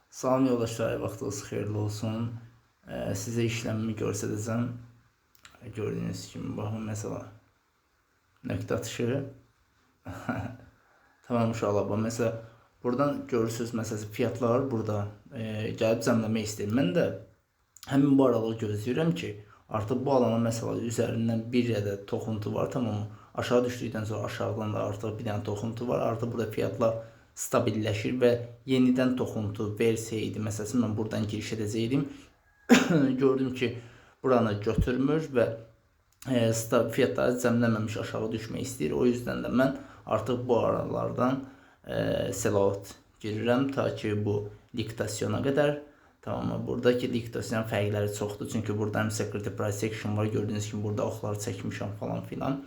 Salam yoldaşlar, vaxtınız xeyirli olsun. Sizə işləmimi göstərəcəm. Gördüyünüz kimi, baxın mesela nöqtə atışı. Tamam uşaqlar, bax mesela buradan görürsünüz, məsələn fiyatlar burada gəlib cəmləmək istəyir. Mən də həmin bu aralığı gözləyirəm ki, artıq bu alana məsələ üzərindən bir ədəd toxuntu var, tamam mı? Aşağı düşdükdən sonra aşağıdan da artıq bir dənə toxuntu var. Artıq burada fiyatlar stabilləşir və yenidən toxuntu versəydi, məsələn mən buradan giriş edəcəkdim. Gördüm ki, buranı götürmür və fiyatları cəmləməmiş aşağı düşmək istəyir. O yüzden də mən artıq bu aralardan sell-out girirəm ta ki bu likvidasyona qədər. Tamam mı? Buradakı likvidasyon fərqləri çoxdur. Çünki burada həm security price action var. Gördüyünüz kimi burada oxlar çəkmişəm falan filan.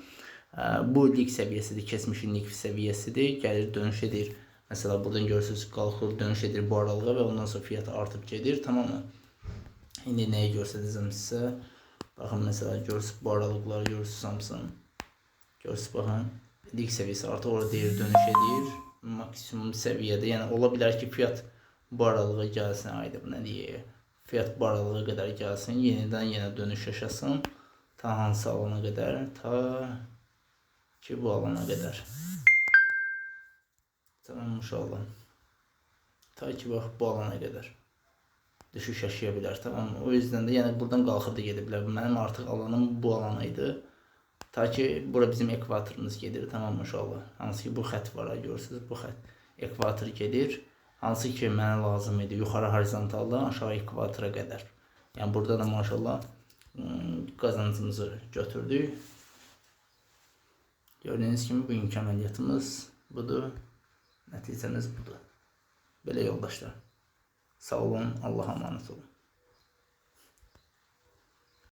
Bu lik səviyyəsidir, keçmişin lik səviyyəsidir. Gəlir dönüş edir. Məsələ buradan görürsünüz, qalxır, dönüş edir bu aralığa və ondan sonra fiyat artıb gedir. Tamam mı? İndi nəyi göstərəcəm sizə? Baxın, məsələ görürsünüz, bu aralıqları görürsünüz hamısını. Görürsünüz, baxın. Lik səviyyəsi artıq orada deyir, dönüş edir. Maksimum səviyyədə. Yəni ola bilər ki, fiyat bu aralığa gəlsin. Ayda bu nə deyir? Fiyat bu aralığa qədər gəlsin, yenidən yenə dönüş yaşasın. Ta hansı alana qədər? Ta ki bu alana qədər. Tamam uşaqlar. Ta ki bax bu alana qədər düşüş yaşaya bilər, tamam mı? O yüzden də yəni buradan qalxıb da gedə bilər. Mənim artıq alanım bu alan idi. Ta ki bura bizim ekvatorumuz gedir, tamam mı uşaqlar? Hansı ki bu xətt var, görürsünüz, bu xətt ekvator gedir. Hansı ki mənə lazım idi yuxarı horizontaldan aşağı ekvatora qədər. Yəni burada da maşallah qazancımızı götürdük. Gördüyünüz kimi bugünkü əməliyyatımız budur. Nəticəmiz budur. Belə yoldaşlar. Sağ olun, Allaha əmanət olun.